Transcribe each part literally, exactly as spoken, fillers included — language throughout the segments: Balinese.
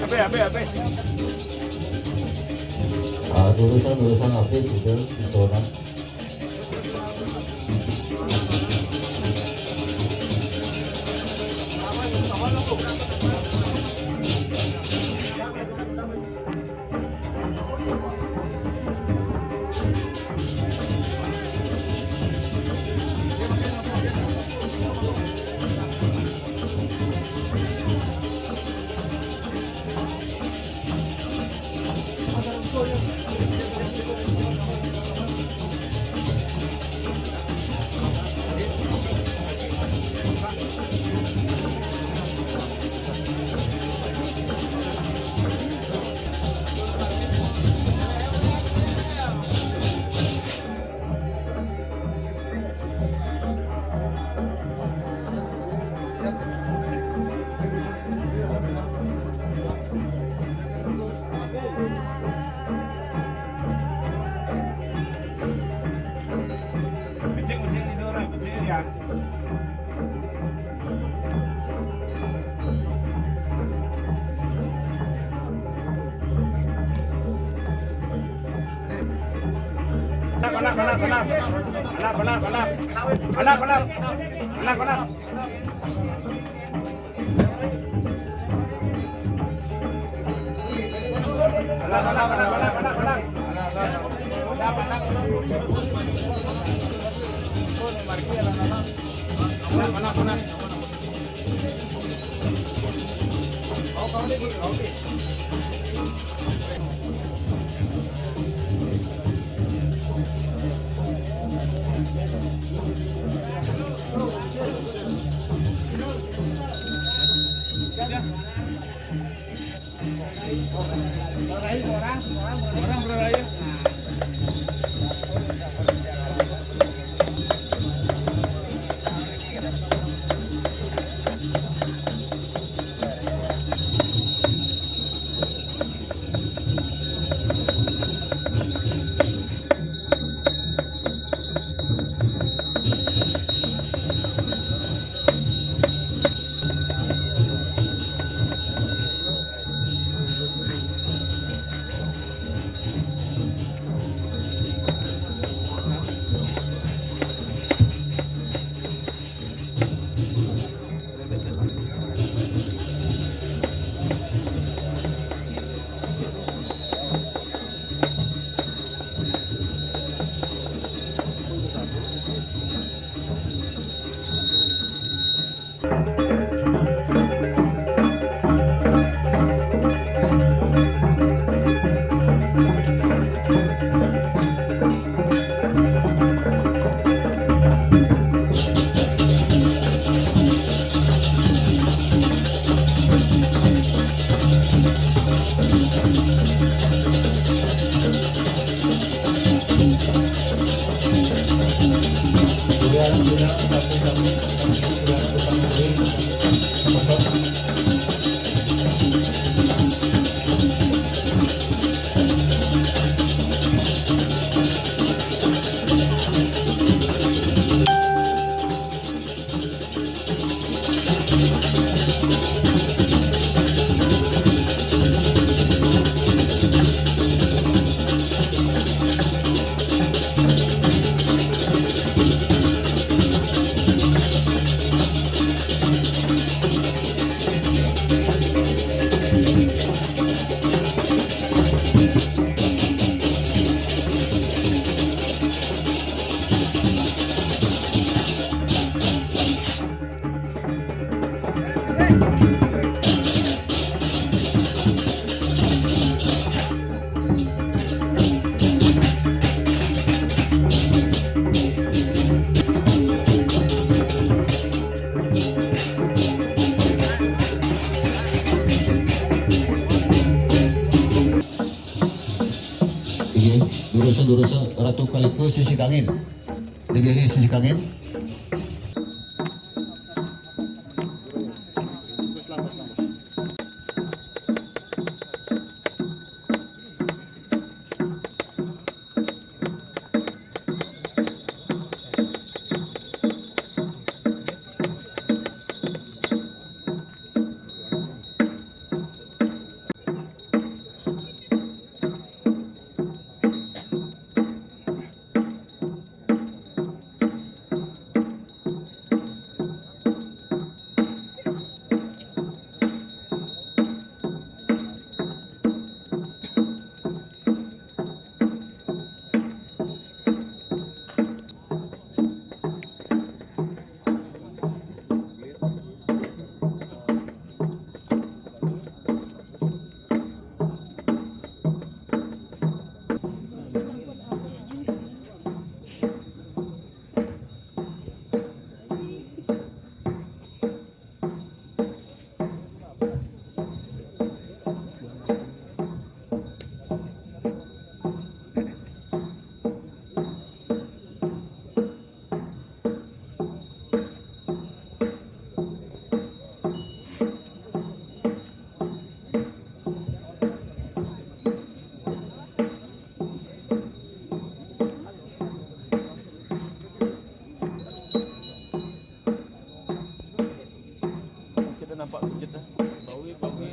Ape, ape, ape. Ah, luruskan, luruskan, ape, gitu, gitu, nah. Anak, anak, anak, anak. Anak, anak, anak. Anak, anak. Anak, anak. Inggih, durusna, durusna, Ratu Kalike sisih kangin. Inggih, sisih kangin. Nampak kejut dah. Bawi, bawi.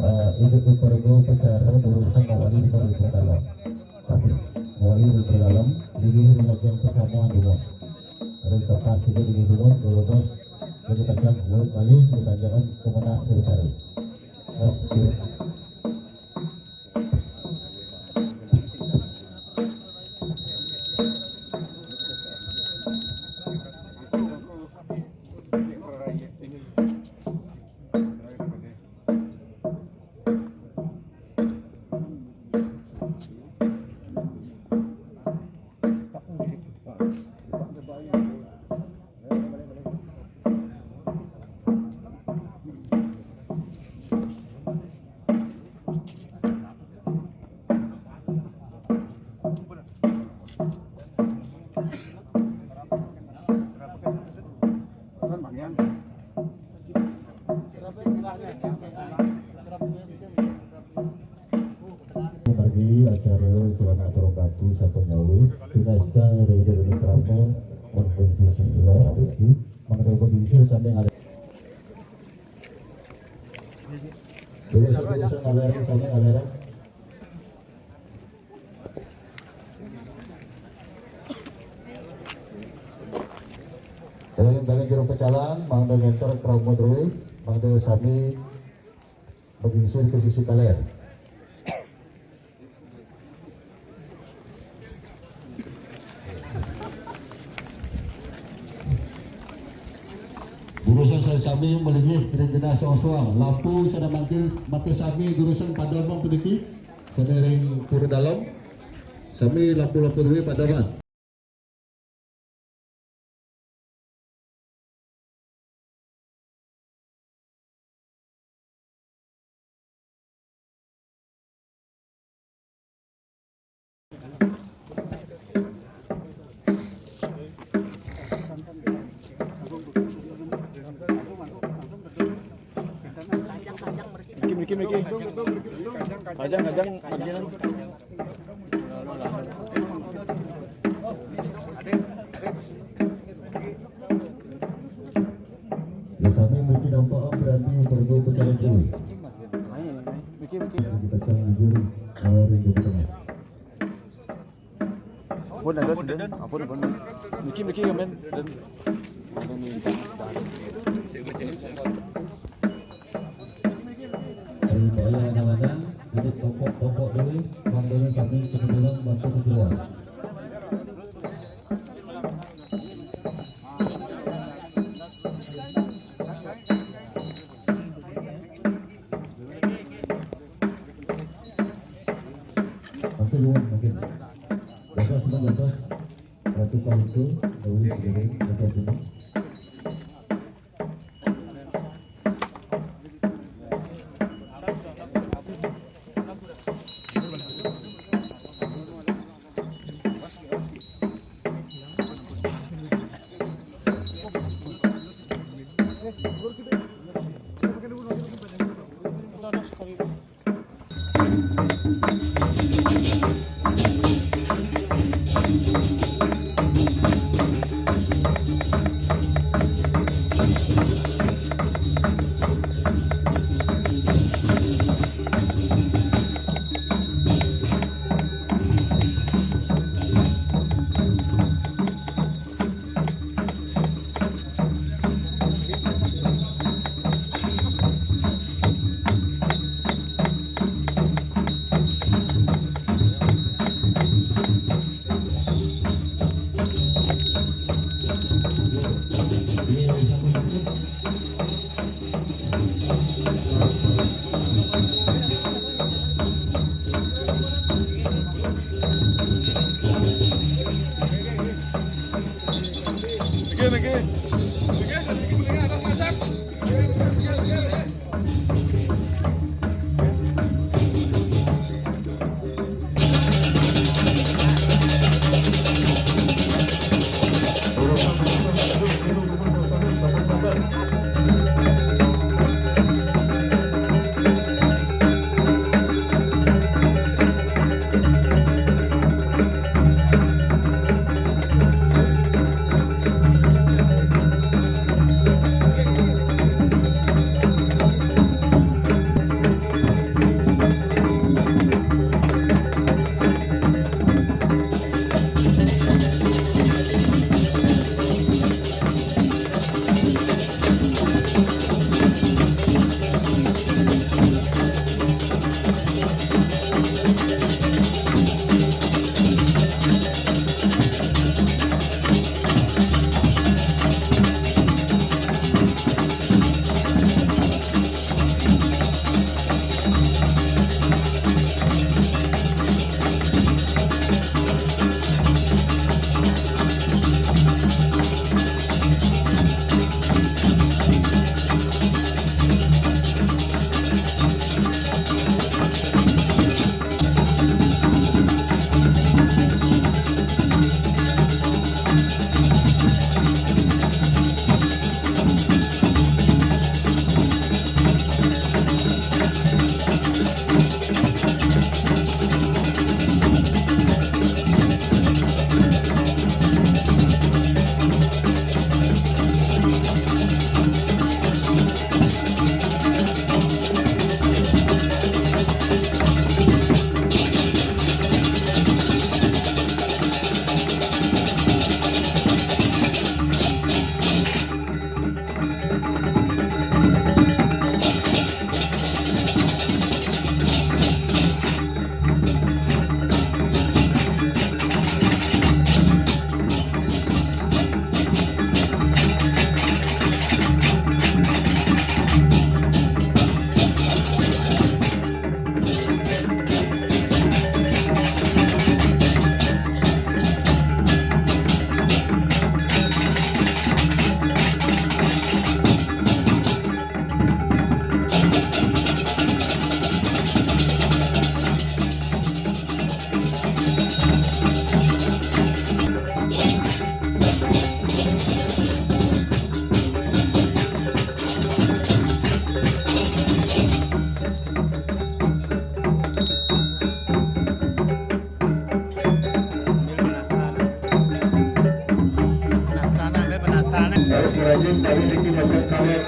Eh, ini upacara urusan mawali di Kota Dalam. Tapi mawali di Kota Dalam, jadi ini lagi yang pertama dulu. Ada kertas itu di dulu, dulu bos. Jadi kacang, mulut balik, ditanjakan ke mana, ke utara. Margi acara Celana Turun Batu sampun nyawis, pinastan rede rede krama, organisasi sila, iki, mangda organisasi sambil ada. Dulu satu desa ngalereng, sambil ngalereng. Dalam dalam jero pecalang, mangda ngenter krama drui, mangda sami Begingsir ke sisi kaler. Urusan saya sami melinggih ring genah soang-soang. Lampu sada mangkin, maka sami urusan padam puniki. Sami ring pura dalam. Sami lampu-lampu duwe padam. Miki, Miki. Kajang, kajang, kajang. Ya, sami mungkin nampak berarti pergi ke jalan dulu. Miki, Miki. Kita cang jujur, eh, rindu betul. Ampun, ada sih, Den. Ampun, ampun. Miki, Miki, ya, men. Den. Ada nih, jangan, jangan. Ayo, ayo, anak-anak, duduk kelompok-kelompok dulu, panggilnya sambil kena bilang bantu ke keluar. Oke, Yuan, oke. Bapak, semua bapak. Ratu Kalito, Dewi, Sugeng, Ratu Suma.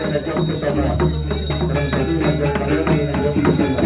Ngajak bersama. Orang satu ngajak kalian, ngajak bersama.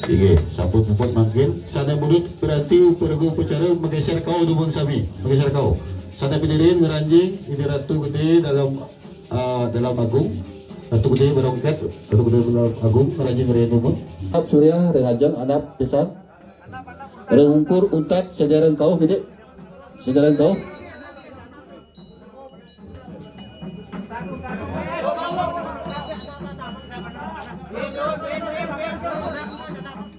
Inggih, sampun puput mangkin. Sané mundut berarti upacara menggeser kau dumun sami, menggeser kau. Sané pilirin ngranjing Ida Ratu Gedé Dalem, eh, Dalem Agung. Ratu Gedé Barongkét, Ratu Gedé Dalem Agung, ngranjing ring dumun. Ap Surya, ring ajeng, andap pisan. Ring ungkur untat, sedereng kauh, Gedé. Sedereng kauh.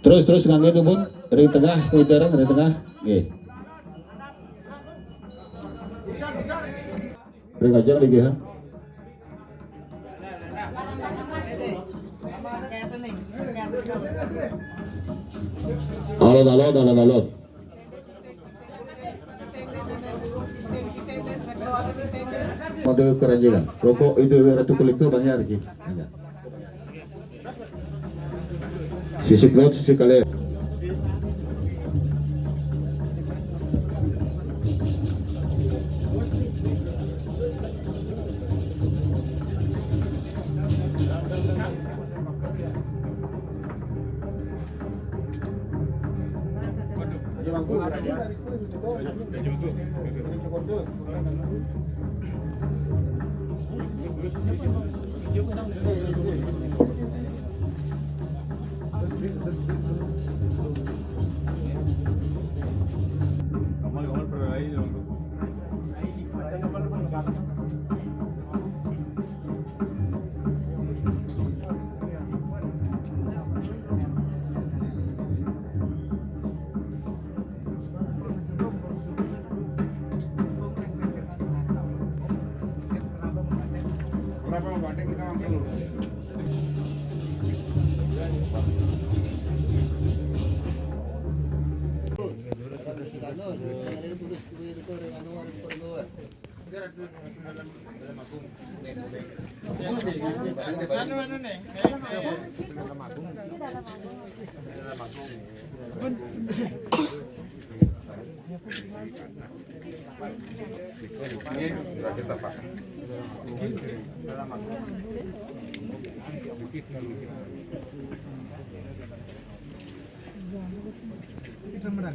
Terus, terus nganggé dumun, ring tengah, kuwi dereng, ring tengah. Nggih. Ring ajeng nggih, ha. Alon-alon, alon-alon. Mode keranjingan. Rokok Ida Ratu Kalika banyak lagi. Banyak. Sisi kelut, sisi kalir.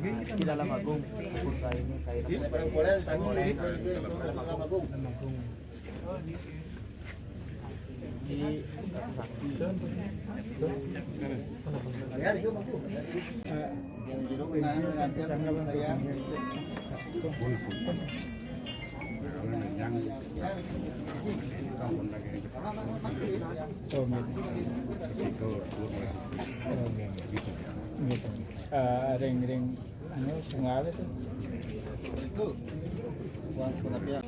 Di Dalem Agung, kain, kain. Di Sakti. Eh, ring, ring, anu, tunggal itu. Itu. Uang sekolah pihak.